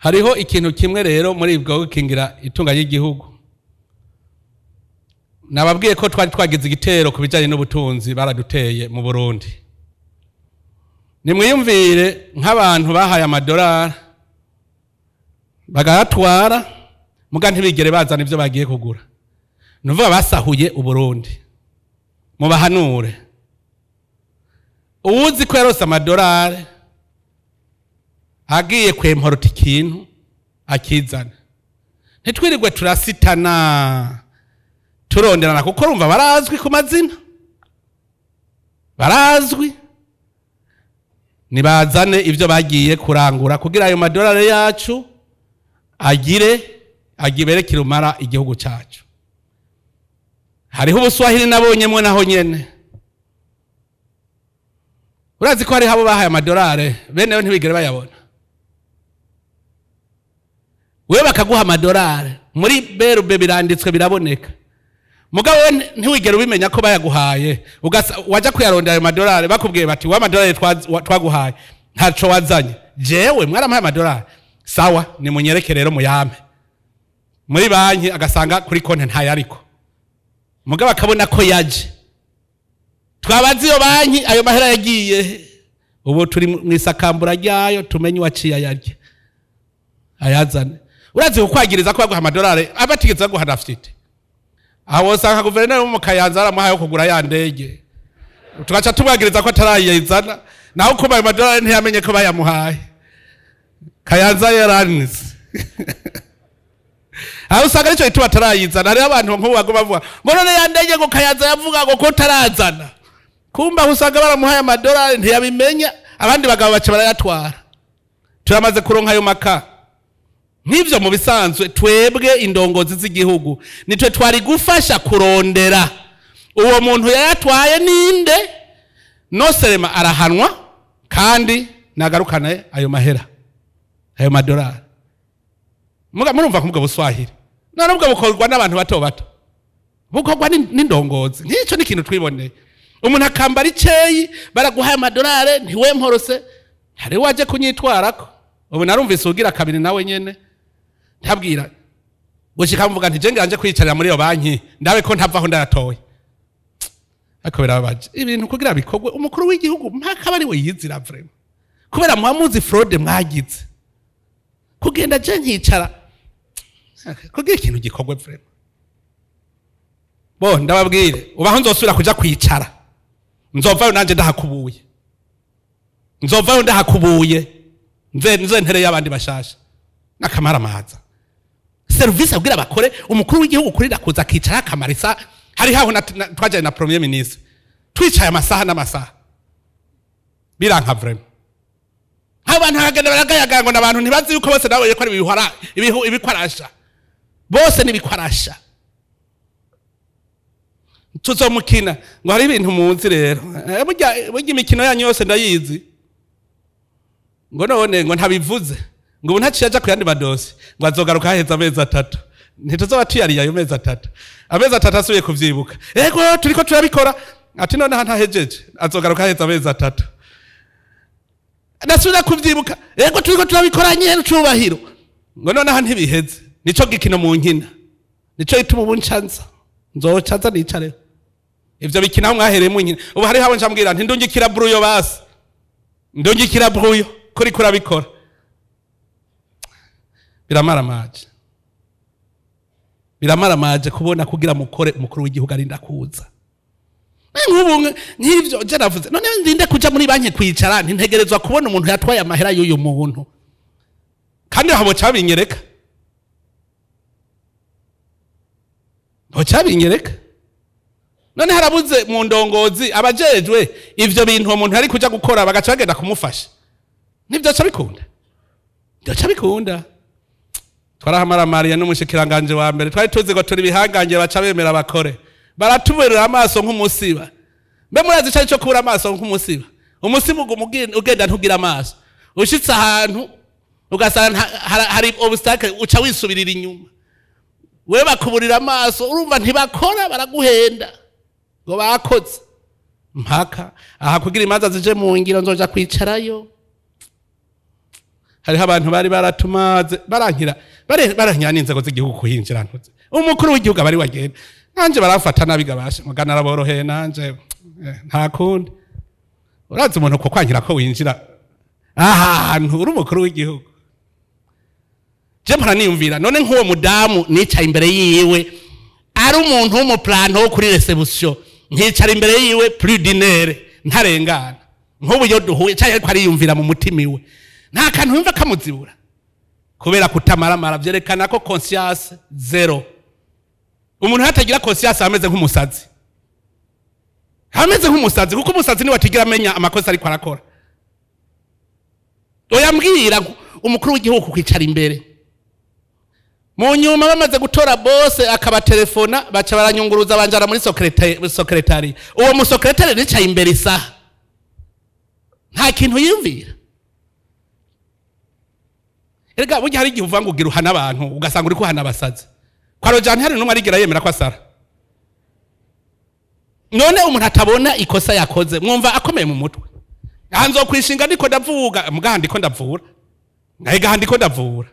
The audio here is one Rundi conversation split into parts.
Hariho ikintu kimwe rero muri bwo gukingira itunga ry'igihugu. Nababwiye ko twari twagize igitero ku bijyanye n'ubutunzi, baraduteye mu Burundi. Nimwiyumvire nk'abantu bahaye amadolari bagayatwara, muga ntibigere bazana ibyo bagiye kugura. Nuvuga basahuye Uburundi. Mubahanure. Uwuzi ko yarose amadolari agiye kwemporota ikintu akizana, ntitwirirwe turasitana turonderana, kuko urumva barazwi ku mazina, barazwi. Nibazane ibyo bagiye kurangura kugira ayo madolari yacu agire agibere kirumara igihugu cyacu. Hariho ubuswahili nabonyemwe naho nyene. Urazi ko hariho abo bahaye amadolari bene ntibigere bayabona. Wewe bakaguha amadolari muri berube biranditswe biraboneka, mugabo ntiwigere ubimenya ko bayaguhaye. Waja kuyarondera ayo madolari bakubwiye bati wa madolari twaguhaye ntaco wazanye. Jewe mwarampaye amadolari, sawa nimunyereke rero muyampe. Muri banki agasanga kuri konti ntayariko, mugabo akabona ko yaje. Twabazi iyo banki ayo mahera yagiye. Ubu turi mu isakambura ryayo, tumenye uwaciye ayarya ayazane. Urazi kukwagiriza ko baguha amadolari abatigeze baguha nafite. Aho usanga guverineri wo mu Kayanza aramuhaye yo kugura ya ndege, tugaca tumwagiriza ko atarayizana, naho kuba ayo madolari ntiyamenye ko bayamuhaye. Kayanza yaranze. Aho usanga arico gituma atarayizana. Hariho abantu nk'ubu baguma bavuga ngo none ya ndege ngo Kayanza yavuga ngo ko tarazana, kumba aho usanga baramuhaye amadolari ntiyabimenya, abandi bagabo baca barayatwara. Turamaze kuronka ayo maka. Nk'ivyo mu bisanzwe twebwe indongozi z'igihugu nitwe twari gufasha kurondera uwo muntu yayatwaye ninde. No serema arahanwa kandi nagarukane ayo mahera, ayo madolari. Muga murumva kumubwo buswahili none ubwo bukorwa n'abantu bato bato, bukorwa n'indongozi. Nk'icyo ni ikintu twiboneye. Umuntu akambara iceyi baraguhaye amadolari ntiwemporose, hari waje kunyitwarako. Ubu narumvise ugira kabiri nawe nyene ntabwira gushika mvuga nti je nganje kwicarira muri iyo banki ndabe ko ntavaho ndayatoye. Ariko birababaje ibintu kugira bikorwe umukuru w'igihugu mpaka bari we yizira vraiment, kubera mwamuzi fraude mwagize. Kugenda je nkicara kugira ikintu gikorwe vraiment. Bo ndababwire ubaho nzosubira kuja kwicara, nzovayo nanje ndahakubuye, nzovayo ndahakubuye, nze ntere y'abandi bashasha nakamara maza. Service abwira bakore umukuru w'igihugu kurira kuza akicara akamarisa. Hari haho twajanye na premier ministre twicaye amasaha n'amasaha biranka vraiment. Abantu bagenda baragayaga ngo nabantu ntibazi yuko bose nabo ko ari ibihora ibikwarasha, bose nibikwarasha. Tuzomukina ngo hari ibintu muzi rero. Burya imikino yanyu yose ndayizi. Ngo none ngo ntabivuze ngo ubu ntaciye aja kuyandi madosi ngo azogaruka haheze amezi atatu. Ntituzoba tuyariye ayo mezi atatu. Amezi atatu asubiye kuvyibuka, ego turiko turabikora, ati none ntahejeje, azogaruka haheze amezi atatu. Nasubira kuvyibuka, ego turiko turabikora nyene cubahiro, ngo none aha ntibiheze. Nico gikino mu nkina, nico gituma ubu ncanza nzocanza nicareho. Ivyo bikina mwahereye mu nkina. Ubu hariho abo ncambwira nti ndungikira bruyo, basi ndungikira bruyo kuri kurabikora. Biramaramaje, biramaramaje kubona kugira mukore umukuru w'igihugu arinda kuza. Nk'ubu nk'ivyo je navuze none ndinde kuja muri banki kwicara, ntintegerezwa kubona umuntu yatwaye amahera y'uyu muntu, kandi aho bocabinyereka, bocabinyereka. None harabuze mu ndongozi abajejwe ivyo bintu uwo muntu ari kuja gukora bagaca bagenda kumufasha. Nivyo bikunda, byoca bikunda. Twarahamara n'umushikiranganje wa mbere, twari tuzi ngo turi bihangange baca bemera bakore, baratuberera amaso nk'umusiba. Mbe murazi ico cyo kubura amaso nk'umusiba? Umusiba ugenda ntugira amaso, ushitse ahantu ugasanga hari obstacle uca wisubirira inyuma. We bakuburira amaso, urumva ntibakora, baraguhenda ngo bakoze mpaka aha kugira imanza zije mu ngiro nzoja kwicarayo. Hariho abantu bari baratumaze barankira, barankira n'inzego z'igihugu kuhinjira ntuze. Umukuru w'igihugu abari wagenda, nanje barafata nabi gabasha, mugana araboroheye nanje nta kundi. Urazi umuntu ko kwankira ko winjira ahantu uri umukuru w'igihugu. Je mpora niyumvira none nk'uwo mudamu nicaye imbere yiwe ari umuntu w'umuplanto wo kuri réception, nkicara imbere yiwe plus d'une heure ntarengana, nk'ubu iyo duhuye cyangwa ariko ariyumvira mu mutima iwe, nta kantu yumva kamuzibura kubera kutamaramara. Vyerekana ko conscience zéro. Umuntu hatagira conscience ameze nk'umusazi, ameze nk'umusazi, kuko umusazi niwe atigira amenya amakosa ariko arakora. Oya, mbwira umukuru w'igihugu kwicara imbere. Mu nyuma bamaze gutora bose akabatelefona, baca baranyunguruza banjana muri secrétariat. Uwo musecrétaire nicaye imbere isaha nta kintu yiyumvira. Erega burya hari igihe uvuga ngo ugira uhana abantu, ugasanga uri kuhana abasazi. Kwa Rojani hari n'umwe arigera yemera ko asara? None umuntu atabona ikosa yakoze mwumva akomeye mu mutwe? Aha nzokwishinga ndiko ndavuga, mugaha ndiko ndavura, nahiga ndiko ndavura.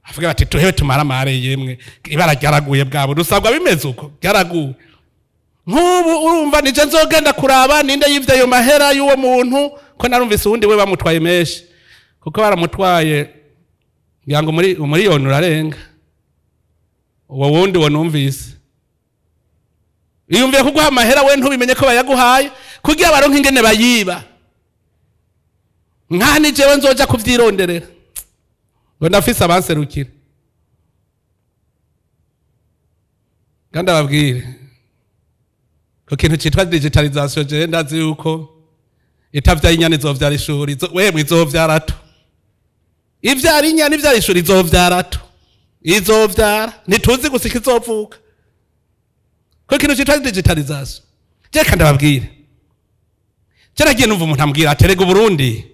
Avuga bati tuhebe tumaramare, yemwe ibara ryaraguye bwabo dusabwa bimeze uko ryaraguye. Nk'ubu urumva nije nzogenda kuraba ninde yivye ayo mahera y'uwo muntu, ko narumvise uwundi we bamutwaye menshi, kuko baramutwaye ngira ngo muri umuriyoni urarenga. Uwo wundi wo numvise iyumviye kuguha amahera we ntubimenye ko bayaguhaye kugira baronke ingene bayiba. Nkaha ni jewe nzoja kuvyironderera ngo ndafise abanserukira. Kandi ababwire ku kintu citwa digitalisation, jewe ndazi yuko itavyaye inyana izovyara ishuri, wemwe izovyara to ivyara inyana, ivyara ishuri, izovyara to izovyara, ntituzi gusa ikizovuka. Ko ikintu citwa digitalisation, je kandi ababwire, je nagiye numva umuntu ambwira ati erega Uburundi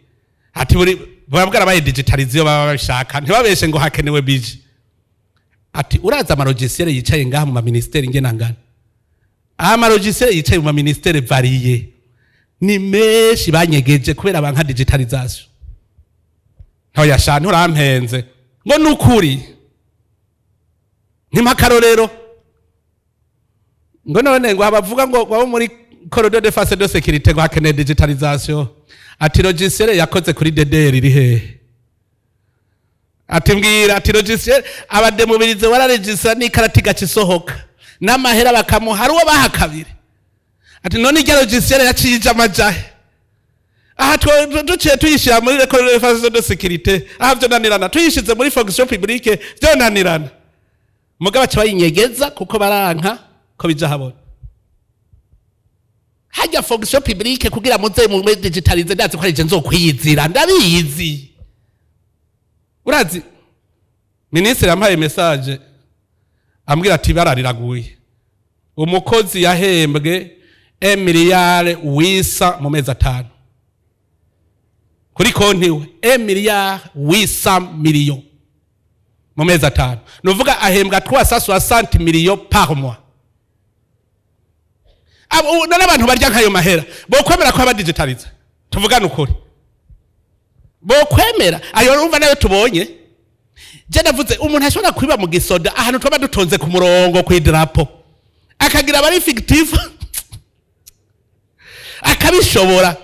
ati buri buba bwarabaye digitalisé iyo baba babishaka, ntibabeshe ngo hakenewe budget. Ati uraza amalogiciel yicaye ngaha mu maministeri ingena ngana, amalogiciel yicaye mu maministeri variés ni menshi banyegeje kubera banka digitalisation. Ntoya sha, nturampenze ngo nukuri ntimpakarorero ngo none ngo abavuga ngo abo muri corps de défense de sécurité ngo hakeneye digitalisation, ati logiciel yakoze kuri DDR iri hehe? Ati mbwira, ati logiciel abadémobilisés wararegisa n'ikarati igaca isohoka n'amahera bakamuha, hari uwo baha kabiri. Ati none irya logiciel yaciye ija amajahe? Aha duciye tuyishyira muri corps de défense de sécurité, aha vyonanirana, tuyishize muri fonction publique vyonanirana. Mugabo baca bayinyegeza kuko baranka ko bija habona. Hajya fonction publique kugira muze mu digitaliser, ndazi ko ari je nzokwiyizira, ndabizi. Urazi minisitiri yampaye message ambwira ati ibara riraguye, umukozi yahembwe 1 milliard 800 mu mezi 5 kuri konti we, 1 milliard 800 millions mu mezi 5, nuvuga ahembwa 360 millions par mois. Abo n'abantu barya nkayo mahera bokwemera ko aba digitaliser? Tuvugane ukuri, bokwemera ayo? Urumva nayo tubonye. Je ndavuze umuntu ashobora kwiba mu gisoda ahantu twaba dutonze ku murongo ku idarapo, akagira abari fictif, akabishobora.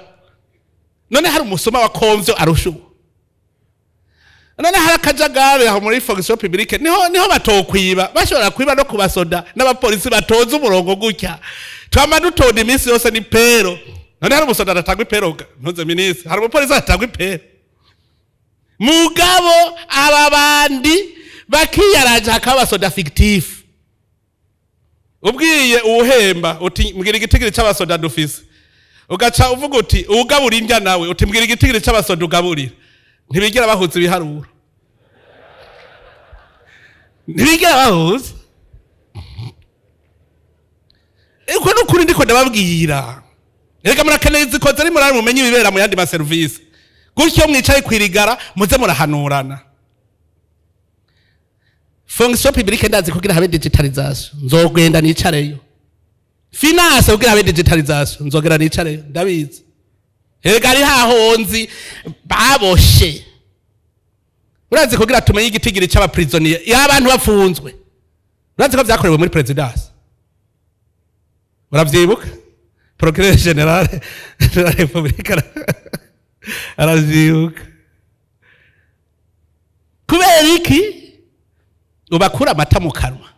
None hari umusoma wa komvyo arusha uwo? None hari akajagari aho muri fonction publique, niho batokwiba? Bashobora kwiba no kubasoda n'abapolisi batoza umurongo gutya, twama dutonda iminsi yose ni pero. None hari umusoda adatangwa ipero? Ntuze minisitiri, hari umupolisi adatangwa ipero? Mugabo aba bandi bakiyaraja hakaba abasoda fictif. Ubwiye uwuhemba uti mbwira igitigiri c'abasoda dufise, ugaca uvuga uti uwugabura indya nawe uti mbwira igitigiri c'abasoda ugaburira, ntibigera bahuza ibiharuro, ntibigera bahuza. Uko nukuri ndiko ndababwira. Erega murakeneye izikoze ari murari mumenye ibibera mu yandi maserivisi gutyo, mwicaye kwirigara muze murahanurana. Fonction publique ndazi kugira habe digitalisation nzogenda nicareyo, finance kugira habe digitalisation nzogera nicareyo, ndabizi. Erega ari hahonzi baboshe. Urazi kugira tumenye igitigiri c'aba prisonniers y'abantu bafunzwe, urazi ko vyakorewe muri présidence? Uravyibuka? Procureur général de la République aravyibuka. Kubera iki ubakura amata mu kanwa?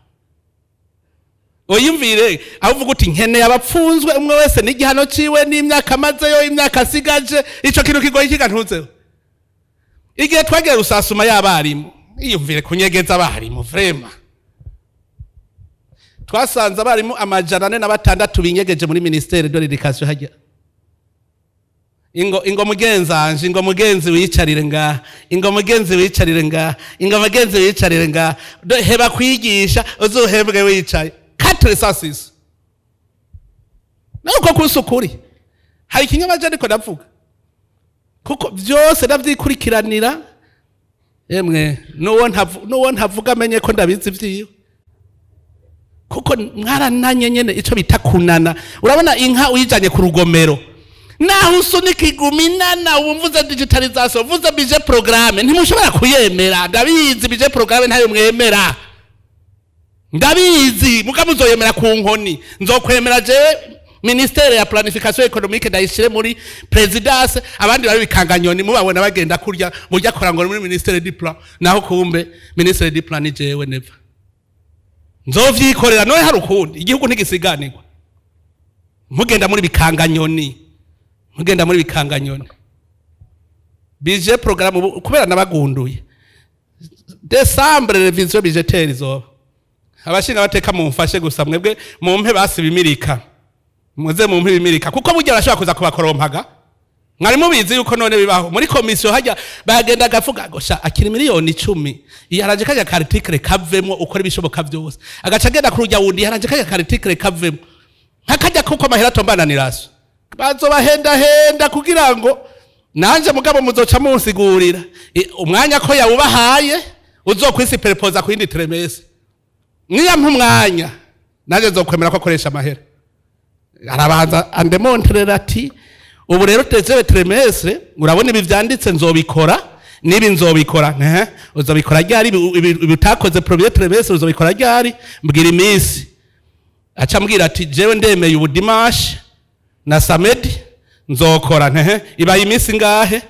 Uyumvire aho uvuga uti nkeneye abapfunzwe, umwe wese n'igihano ciwe n'imyaka amazeyo, imyaka asigaje. Ico kintu kigoye kigantuzeho. Igihe twagiye rusasuma y'abarimu, iyumvire kunyegeza abarimu, vraiment, twasanze abarimu 406 binyegeje muri ministère de l'Éducation. Hajya ingo, ingo mugenzanje, ingo mugenzi wicarire ngaha, ingo mugenzi wicarire ngaha, ingo mugenzi wicarire ngaha. Heba kwigisha, uzohembwe wicaye. 406. Nuko kusukuri hari ikinyamaje, ariko ndavuga kuko byose ndavyikurikiranira. Emwe, nuwo ntavuga amenye ko ndabizi vyiwe, kuko mwarananye nyene, ico bita kunana. Urabona inka uyijanye ku rugomero, naho usunika iguma inana. Ubu mvuze digitalisation, mvuze budget programme, ntimushobora kuyemera. Ndabizi, budget programme ntayo mwemera, ndabizi. Muga muzoyemera ku nkoni. Nzokwemera je ministère ya planification économique ndayishire muri présidence, abandi bari bikanganyoni, mubabona bagenda kurya mujya kora ngo muri ministère du plan, naho kumbe ministère du plan ni jewe. Never nzovyikorera. None hari ukundi? Igihugu ntigisiganirwa. Mugenda muri bikanganyoni, mugenda muri bikanganyoni. Budget programme ubu kubera nabagunduye, décembre révision budgétaire izoba. Abashinga bateka mumfashe gusa, mwebwe mumpe basi bimirika, muze mumpe ibimirika, kuko burya barashobora kuza kubakorompaga. Mwari mubizi yuko none bibaho muri komisiyo hajya bagenda agavuga ngo sha akiri miliyoni 10, yaraje kajya ka article kavemo, ukora ibishoboka byose. Agaca agenda kurujya wundi, yaraje kajya ka article kavemo, nkakajya kuko amahera atombananiraso. Bazobahendahenda kugira ngo nanje mugabo muzoca munsigurira umwanya ko yawubahaye uzokwisiperepoza ku yindi trimestre. Niyampa umwanya, nanjye nzokwemera ko akoresha amahera. Arabanza andemontrera ati ubu rero deuxième trimestre, urabona ibi vyanditse, nzobikora nibi, nzobikora. Ehe, uzobikora ryari? Ibi utakoze premier trimestre uzobikora ryari? Mbwira iminsi. Aca ambwira ati jewe ndemeye ubu dimanche na samedi nzokora. Ntehe, ibaye iminsi ngahe?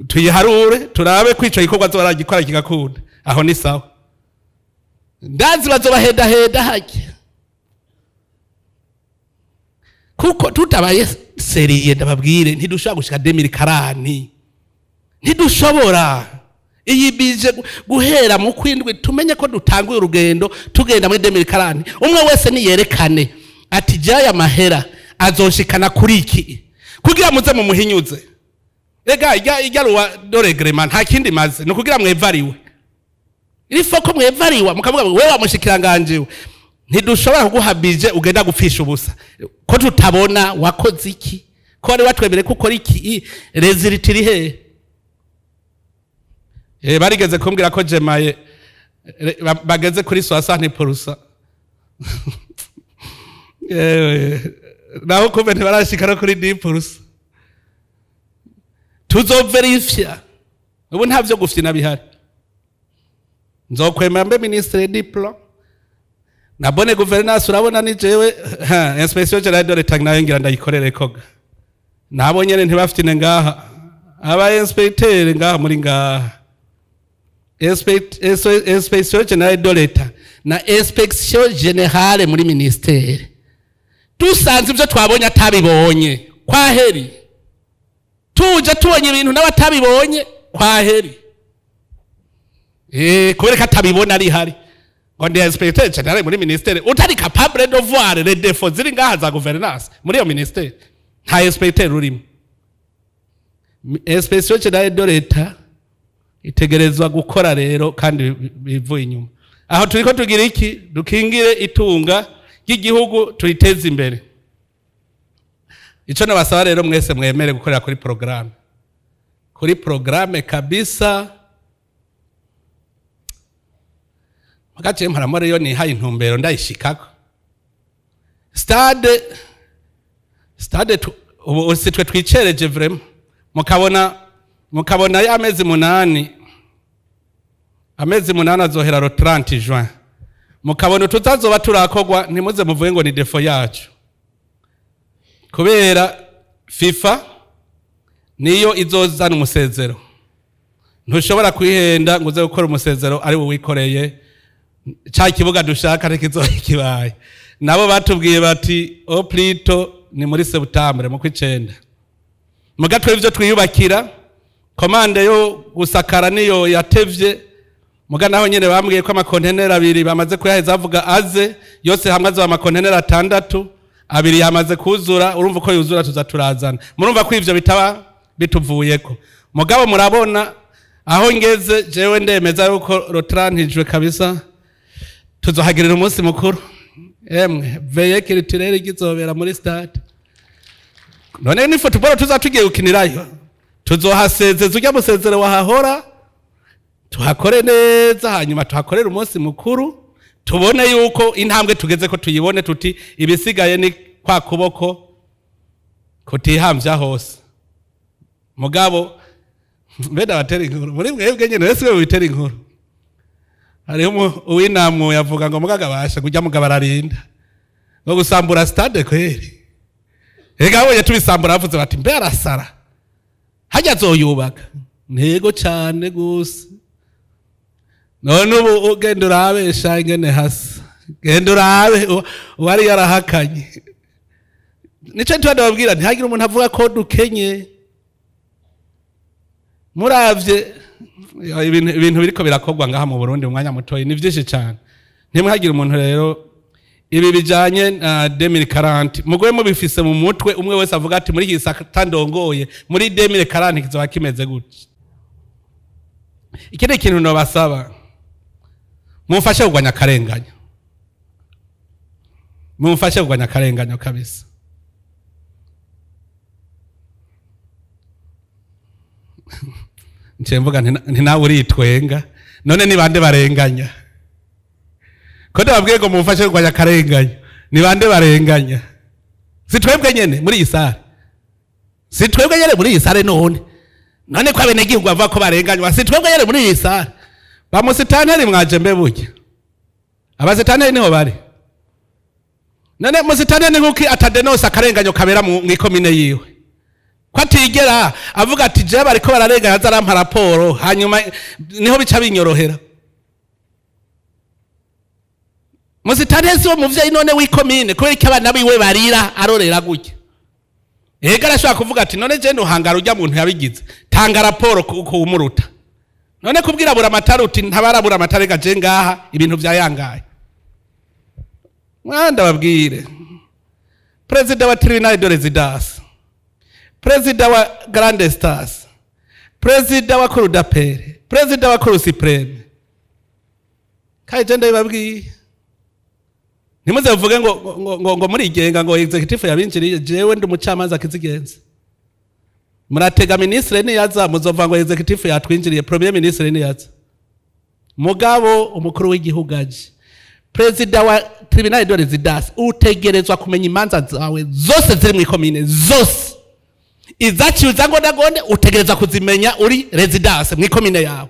Tuyiharure turabe ko ico gikorwa azoragikora kigakunda. Aho ni sawa. Ndazi bazobahendahenda hajya, kuko tutabaye sérieux, ndababwire, ntidushobora gushika 2040, ntidushobora. Iyi budget guhera mu kwindwi tumenye ko dutanguye urugendo tugenda muri 2040. Umwe wese niyerekane ati jaya mahera azoshikana kuri iki, kugira muze mu muhinyuze. Ega ijya loi de règlement nta kindi maze, ni ukugira mwevariwe. Il faut ko mwevariwa, mukavuga ngo wewe wamushikiranganje we, ntidushobora kuguha budget ugenda gupfisha ubusa, ko tutabona wakoze iki, ko wari watwemere ko ukora iki, résultat iri hehe? Barigeze kumbwira ko jemaye bageze kuri 60%. Naho kumbe ntibarashika no kuri 10%. Tuzoverifya. Ubu nta vyo gufyina bihari. Nzokwemera mbe ministre du plan na bonne gouvernance. Urabona ni jewe inspection générale de l'État nayo ngira ndayikorere koga. Nabo nyene ntibafitine ngaha, aba inspecteur ngaha muri ngaha, inspection générale de l'État na inspection générale muri ministère, dusanze ibyo twabonye atabibonye, kwaheri. Tuje tubonye ibintu n'abatabibonye, kwaheri. Kubera ko atabibona ari hari ngo ndi inspecteur général muri ministère, utari capable de voir les défauts ziri ngaha za gouvernance muri iyo ministère, nta inspecteur urimo. Inspection générale de l'État itegerezwa gukora rero kandi bivuye inyuma. Aho turiko tugira iki? Dukingire itunga ry'igihugu, turiteze imbere. Ico nabasaba rero, mwese mwemere gukorera kuri programme, kuri programme kabisa. Magaje mparamore yo nihaye intumbero ndayishikako. Stade ubu si twe twicereje vraiment, mukabona y'amezi 8. Amezi 8 azohera le 30 juin. Mukabona tutazoba turakogwa, ntimuze muvuge ngo ni défaut yacu, kubera FIFA niyo izozana umusezero. Ntushobora kwihenda ngo uze gukora umusezero ari wowe wikoreye ca kibuga dushaka, ntikizoba kibaye. Nabo batubwiye bati au plus tôt ni muri septembre, mu kw'icenda. Muga twe ivyo twiyubakira, commande yo gusakara niyo yatevye. Muga naho nyene bambwiye ko amakonteneri 2 bamaze kuyaheza, avuga aze yose hamwe azoba amakonteneri 6, 2 yamaze kuzura. Urumva uko yuzura tuza turazana. Murumva ko ivyo bitaba bituvuyeko. Mugabo murabona aho ngeze, jewe ndemeza yuko le 30 juin kabisa tuzohagirira umunsi mukuru. Emwe, veillée culturelle igizobera muri stade. None ni football tuzatugiye gukinirayo, tuzohasezeza ujya musezero wahahora, tuhakore neza, hanyuma tuhakorere umunsi mukuru, tubone yuko intambwe tugeze ko tuyibone, tuti ibisigaye ni kwa kuboko kutihamvya hose. Mugabo mbeda batera inkuru muri mwebwe nyene, wese we bitera inkuru. Hariho uwinamwe yavuga ngo mugaga basha kujya mugabo ararinda ngo gusambura stade kweri. Ega abonye tubisambura bavuze bati mbe arasara hajya azoyubaka. Ntego cyane gusa. None ubu ugenda urabe sha ingene hasa, genda urabe uwari yarahakanye. Nico ntibabwira, ntihagire umuntu avuga ko dukenye. Muravye ibintu biriko birakorwa ngaha mu Burundi mu mwanya mutoyi ni vyinshi cyane. Ntimwagire umuntu rero ibi bijanye na 2040 mugwe mubifise mu mutwe, umwe wese avuga ati muri iki gisata ndongoye muri 2040 kizoba kimeze gutya. Ikindi kintu nobasaba, mumfashe kurwanya akarenganyo, mumfashe kurwanya akarenganyo kabisa. Nce mvuga nti nawe uritwenga, none ni bande barenganya? Ko ndababwiye ngo mumfashe kurwanya akarenganyo, ni bande barenganya? Si twebwe nyene muri iyi sare? Si twebwe nyene muri iyi sare? None ko abenegihugu bavuga ko barenganywa, si twebwe nyene muri iyi sare? Ba musitanteri mwaje mbe burya? Abasitanteri niho bari. None musitanteri nkuki atadenonsa akarenganyo kabera mu ikomine yiwe? Ko atigera avuga ati je bariko bararenganya, azarampa raporo, hanyuma niho bica binyorohera. Musitanteri si wo muvyeyi none w'ikomine? Kubera iki abana biwe barira arorera gutya? Ega arashobora kuvuga ati none je ntuhangara ujya muntu yabigize, tanga raporo kuwumuruta. None kubwira bura amatara uti ntabarabura amatara, reka je ngaha ibintu vyayangaye. Mwanda babwire, perezida wa tribunal de résidence, perezida wa grande instance, perezida wa cour d'appel, perezida wa cour suprême, kandi je ndabibabwiye, ntimuze muvuge ngo muri igenga ngo exécutif yabinjiriye. Jewe ndi umucamanza akizigenza. Muratega ministre niyaza, muzova ngo exécutif yatwinjiriye. Premier ministre niyaza, mugabo umukuru w'igihugu aje, perezida wa tribunal de résidence utegerezwa kumenya imanza zawe zose ziri mu ikomine, zose izaciwe izangondagonde utegerezwa kuzimenya uri résidence mu ikomine yawe,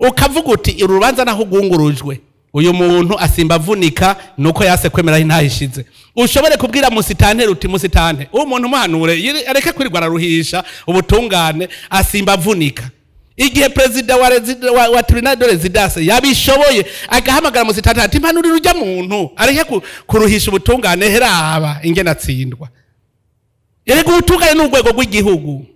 ukavuga uti uru rubanza naho ugungurujwe, uyu muntu asimba avunika nuko yase kwemera intahishize. Ushobore kubwira musitanteri uti musitante, uwo muntu muhanure areke kwirirwa araruhisha ubutungane, asimba avunika. Igihe perezida wa tribunal de résidence yabishoboye agahamagara musitanteri ati mpanurira ujya muntu areke kuruhisha ubutungane, heraba ingene atsindwa. Erega ubutungane ni urwego rw'igihugu,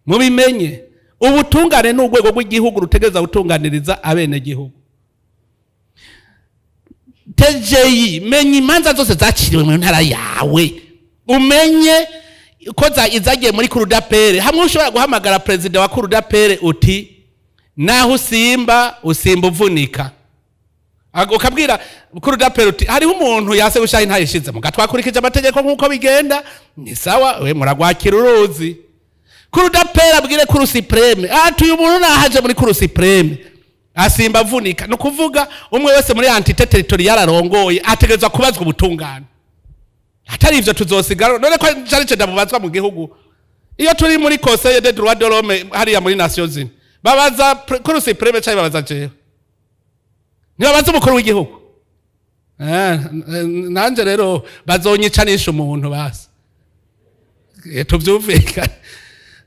mubimenye. Ubutungane ni urwego rw'igihugu rutegereza gutunganiriza abenegihugu. TGI, menya imanza zose zaciriwe mu ntara yawe, umenye ko izagiye muri cour d'appel, hamwe ushobora guhamagara perezida wa cour d'appel uti naho usimba usimba uvunika. Ukabwira cour d'appel uti hariho umuntu yase gushaha intayishize, mugatwakurikije amategeko nk'uko bigenda, ni sawa we muragwakira uruzi. Cour d'appel abwire cour suprême ati uyu muntu nahaje muri cour suprême asimba avunika. Ni ukuvuga umwe wese muri entité territoriale arongoye ategerezwa kubazwa ubutungane, atari ivyo tuzosigara. None ko cari cyo ndabubazwa mu gihugu, iyo turi muri Conseil des droits de l'homme hariya muri Nations Unies, Babaza Cour suprême cyangwa babaza jewe? Ntibabaza umukuru w'igihugu. Nanje rero bazonyicanisha umuntu basi. Tuvyumvikane.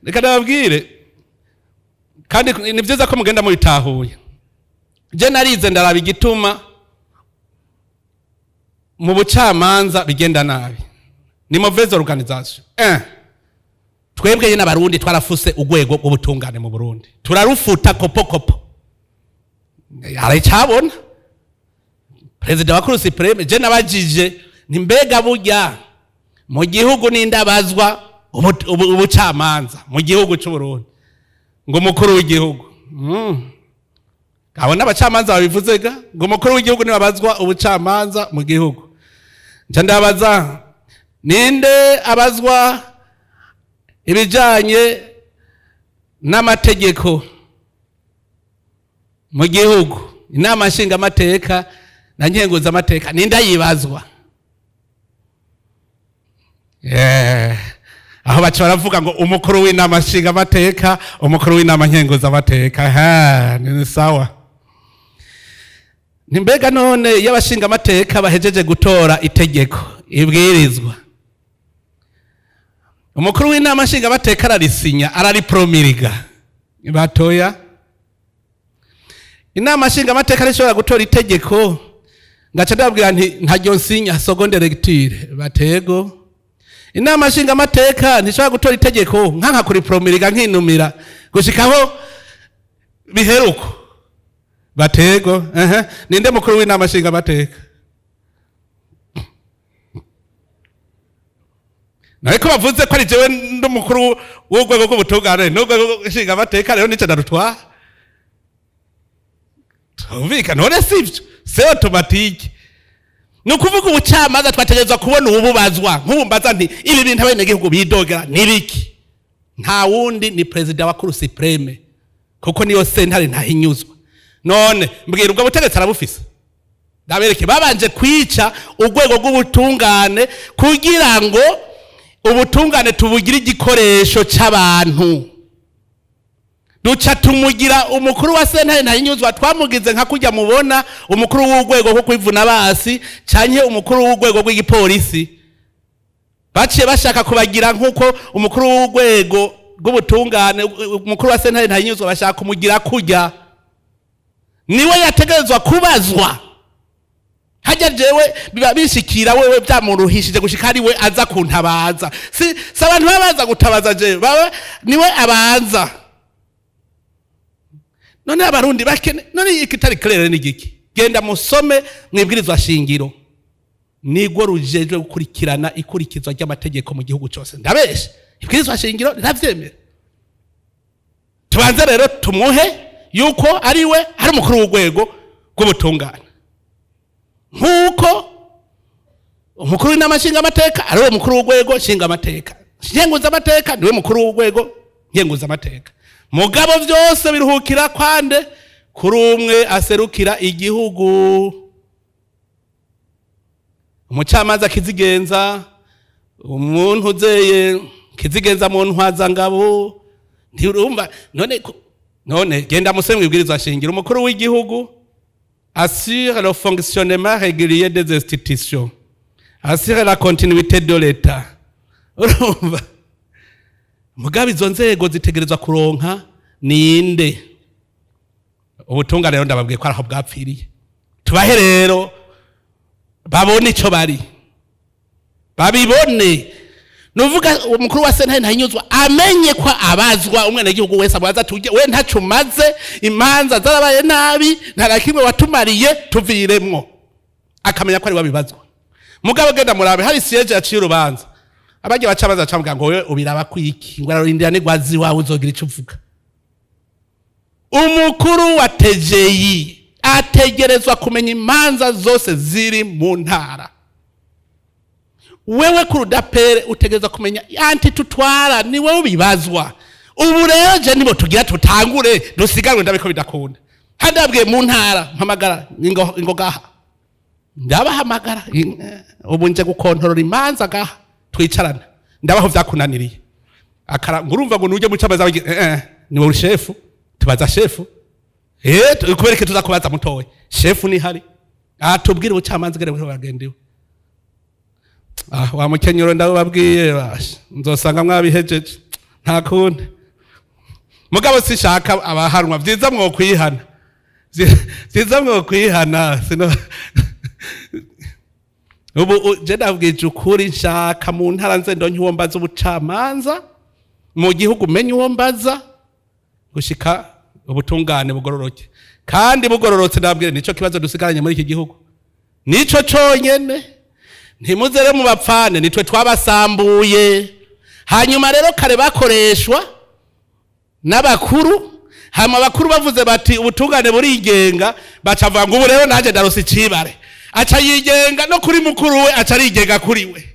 Reka ndababwire, kandi ni vyiza ko mugenda mubitahuye. Je narize, ndaraba igituma mu bucamanza bigenda nabi. Ni mauvaise organisation. Twebwe nyine Abarundi twarafuse urwego rw'ubutungane mu Burundi, turarufuta kopo kopo. Aracabona perezida wa Cour suprême. Je nabajije nti: "Mbega burya mu gihugu nindabazwa ubucamanza mu gihugu cy'u Burundi?" Ngo umukuru w'igihugu. Abo n'abacamanza babivuze ga, ngo umukuru w'igihugu niwe ubucamanza mu gihugu. Nca ndabaza: "Ninde abazwa ibijanye n'amategeko mu gihugu, inama nshingamateka na nkenguzamateka, ninde ayibazwa?" Yeah. Aho baca baravuga ngo umukuru w'inama nshingamateka, umukuru w'inama nkenguzamateka. Ha, ni sawa. Ni mbega none iyo abashingamateka bahejeje gutora itegeko, ibwirizwa, umukuru w'inama nshingamateka ararisinya, araripromulga? Batoya. Inama nshingamateka rishobora gutora itegeko, ngaca ndababwira nti: "Ntaryo nsinya seconde lecture." Batego. Inama nshingamateka ntishobora gutora itegeko nkanka kuripromulga, nkinumira gushikaho biheruko? Batego. Ehe, ninde mukuru w'inama nshingamateka? Nariko bavuze ko ari jewe n'umukuru w'urwego rw'ubutungane n'urwego nshingamateka, rero nico ndarutwara. Tumvikana none, sivyo? C'est automatique. Ni ukuvuga ubucamanza twategerezwa kubona ububazwa. Nk'ubu mbaza nti: "Ibi bintu abenegihugu bidogera ni biki?" Nta wundi, ni perezida wa Cour suprême, kuko niyo sentare ntahinyuzwa. None mbwira, ubwo butegetsi arabufise? Ndabereke, babanje kwica urwego rw'ubutungane kugira ngo ubutungane tubugire igikoresho c'abantu. Duca tumugira umukuru wa sentare ntahinyuzwa, twamugize nka kujya mubona umukuru w'urwego rwo kwivuna basi canke umukuru w'urwego rw'igipolisi. Baciye bashaka kubagira nk'uko umukuru w'urwego rw'ubutungane, umukuru wa sentare ntahinyuzwa, bashaka kumugira kujya niwe yategerezwa kubazwa. Hajya jewe biba bishikira wewe byamuruhishije gushika ari we aza kuntabaza. Si abantu baba baza gutabaza jewe, baba niwe abanza. None Abarundi bakene none ikitari clair ni giki? Genda musome mwibwirizwa shingiro, nigwo rujejwe gukurikirana ikurikizwa ry'amategeko mu gihugu cyose. Ndabeshe? Ibwirizwa shingiro riravyemera. Tubanze rero tumuhe yuko ari we ari umukuru w'urwego rw'ubutungane, nk'uko umukuru w'inama nshingamateka ari we mukuru w'urwego nshingamateka, nkenguzamateka niwe mukuru w'urwego nkenguzamateka. Mugabo byose biruhukira kwande? Kuri umwe aserukira igihugu, umucamanza kizigenza, umuntu uzeye kizigenza mu ntwazangabo. Ntirumva none? None genda museme mwibwirizwa shingiro: umukuru w'igihugu assure le fonctionnement régulier des institutions, assure la continuité de l'État. Urumva, mugabo izo nzego zitegerezwa kuronka ninde? Ubutungane rero ndababwiye ko araho bwapfiriye. Tubahe rero babone ico bari, babibone. Nuvuga umukuru wa sentare ntahinyuzwa amenye ko abazwa, umwenegihugu wese abaza ati: "We ntaco umaze, imanza zarabaye nabi, nta na kimwe watumariye, tuviremwo." Akamenya ko ari wabibazwa. Mugabo genda murabe hari siège yaciye urubanza, abagiye baca baza camubwira ngo: "Wewe ubiraba kwiki?" Ngo ararindira nigwazi wawe uzogira ico uvuga. Umukuru wa TGI ategerezwa kumenya imanza zose ziri mu ntara. Wewe cour d'appel utegerezwa kumenya anti tutwara, ni wewe ubibazwa. Ubu rero je nibo tugira tutangure dusiganwe, ndabiko bidakunda. Handabwiye mu ntara mpamagara ingo, ingo gaha ndabahamagara. Ubu nje gukontorora imanza gaha, twicarana, ndabaho vyakunaniriye. Akara ngurumva ngo nuje mucabaza, ni wowe shefu. Tubaza shefu. Kubereke tuza kubaza mutowe. Shefu ni hari. Atubwire ubucamanza gere bwo bagendiwe. Wa mukenyero ndababwiye basha. Nzosanga mwabihejeje. Nta kundi. Mugabo sishaka abahanwa vyiza mwo kwihana. Vyiza mwo kwihana sino. Ubu je ndabwije ukuri nshaka mu ntara nze ndonke uwo mbaza ubucamanza mu gihugu menye uwo mbaza gushika ubutungane bugororoke. Kandi bugororotse ndabwire nico kibazo dusigaranye muri iki gihugu. Nico conyene. Ntimuzere mu bapfane nitwe twabasambuye. Hanyuma rero kare bakoreshwa n'abakuru, hama abakuru bavuze bati ubutungane burigenga, bacavuga ngo ubu rero naje ndarose icibare. Aca yigenga no kuri mukuru we, aca arigenga kuri we.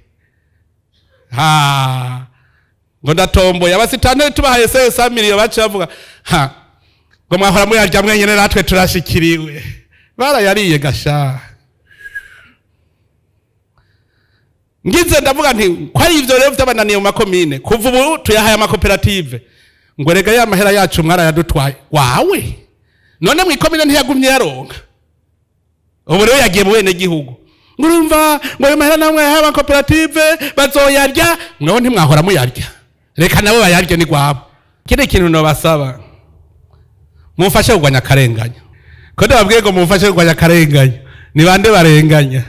Ha ngo ndatomboye abasitane tubahaye 500 million baca bavuga ha ngo mwahora muyarya mwenyene natwe turashikiriwe. Barayariye gasha. Ngize ndavuga nti ko ari ivyo rero vyabananiye mu makomine, kuva ubu tuyahaye amakoperative. Ngo rega ya mahera yacu mwarayadutwaye. Wawe none mwikomine ntiyagumye yaronka. Ubu rero yagiye mu bene gihugu. Ngurumva ngo ayo mahera namwe yahaye amakoperative bazoyarya, mweho ntimwahora muyarya. Reka nabo bayarye ni gwabo. Kile kintu no basaba, mumfashe kugwanya karenganya. Ko ndababwiye ngo mumfashe kugwanya karenganya, ni bande barenganya?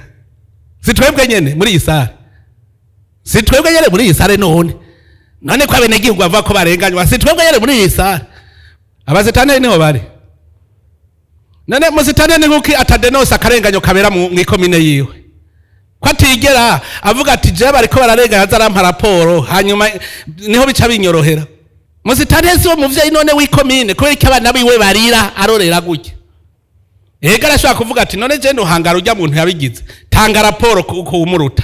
Si twebwe nyene muri iyi sare. Si twebwe nyene muri iyi sare none. None kwa bene gihugu bavuga ko barenganywa, si twebwe nyene muri iyi sare. Abazitane niho bari. None muzitane ni nkuki atadenose akarenganyo kabera mu ikomine yiwe. Ko atigera avuga ati je bariko bararenganya azarampa raporo, hanyuma niho bica binyorohera. Muzitane si wo muvyeyi none w'ikomine kubera iki abana biwe barira arorera gutya. Ega arashobora kuvuga ati none je ntuhangara urya muntu yabigize, tanga raporo ku umuruta.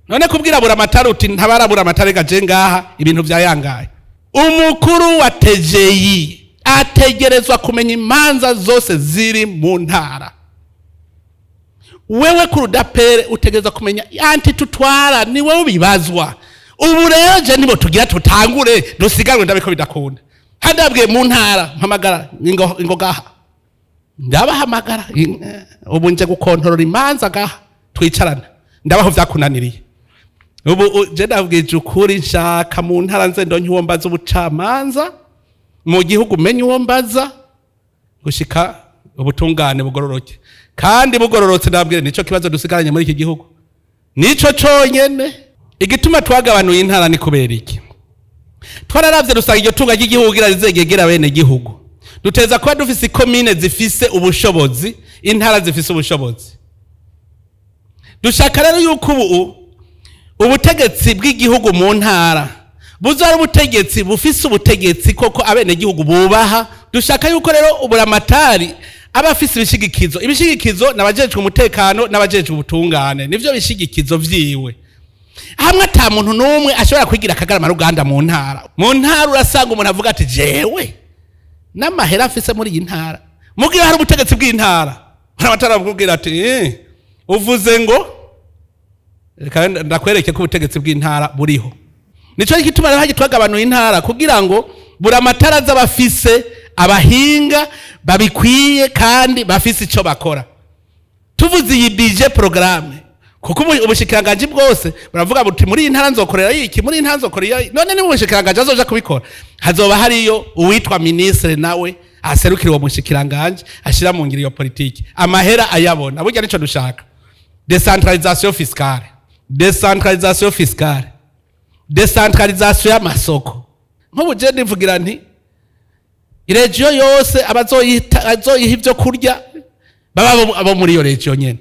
None kubwira bura amatara uti ntabarabura amatara rega je ngaha ibintu vyayangaye. Umukuru wa TGI ategerezwa kumenya imanza zose ziri mu ntara. Wewe ku rudapere utegerezwa kumenya anti tutwara ni wewe ubibazwa. Ubu rero je nibo tugira tutangure dusiganwe ndabiko bidakunda. Hadabwiye mu ntara mpamagara ingo gaha. Ndabahamagara ubu nje gukontorora imanza gaha twicarana ndabaho vyakunaniriye. Ubu je ndabwije ukuri nshaka mu ntara nze ndonke uwo mbaza ubucamanza mu gihugu menye uwo mbaza gushika ubutungane bugororoke. Kandi bugororotse ndabwire nico kibazo dusigaranye muri iki gihugu. Nico conyene. Igituma twagabanuye intara ni kubera iki? Twararavye rusanga iryo tunga ry'igihugu kugira rizegegera bene gihugu. Duteza kuba dufise komine zifise ubushobozi, intara zifise ubushobozi. Dushaka rero yuko ubu ubutegetsi bw'igihugu mu ntara buzara ubutegetsi bufise ubutegetsi koko abene gihugu bubaha. Dushaka yuko rero uburamatari abafise ibishigikizo, ibishigikizo nabajejwe umutekano nabajejwe ubutungane, nivyo bishigikizo vyiwe. Hamwe ata muntu numwe ashobora kwigira akagarama ruganda mu ntara. Mu ntara urasanga umuntu avuga ati jewe n'amahera afise muri iyi ntara. Mugihe hari ubutegetsi bw'intara, abatara bakubwira ati uvuze ngo reka ndakwereke ko ubutegetsi bw'intara buriho. Nico gituma rero hagitwagabanuye intara kugira ngo buramatara z'abafise abahinga babikwiye kandi bafise ico bakora. Tuvuze iyi budget programme kuko ubushikiranganje bwose baravuga buti muri intara nzokorera iki, muri intara nzokorera none ni ubushikiranganje azoja kubikora. Hazoba hariyo uwitwa ministre nawe aserukira uwo mushikiranganje ashira mu ngiro iyo politiki amahera ayabona. Burya nico dushaka. Decentralisation fiscale, decentralisation fiscale, decentralisation y'amasoko. Nk'ubu je ndivugira nti iregio yose abazoyiha ivyo kurya baba abo muri iyo regio nyene.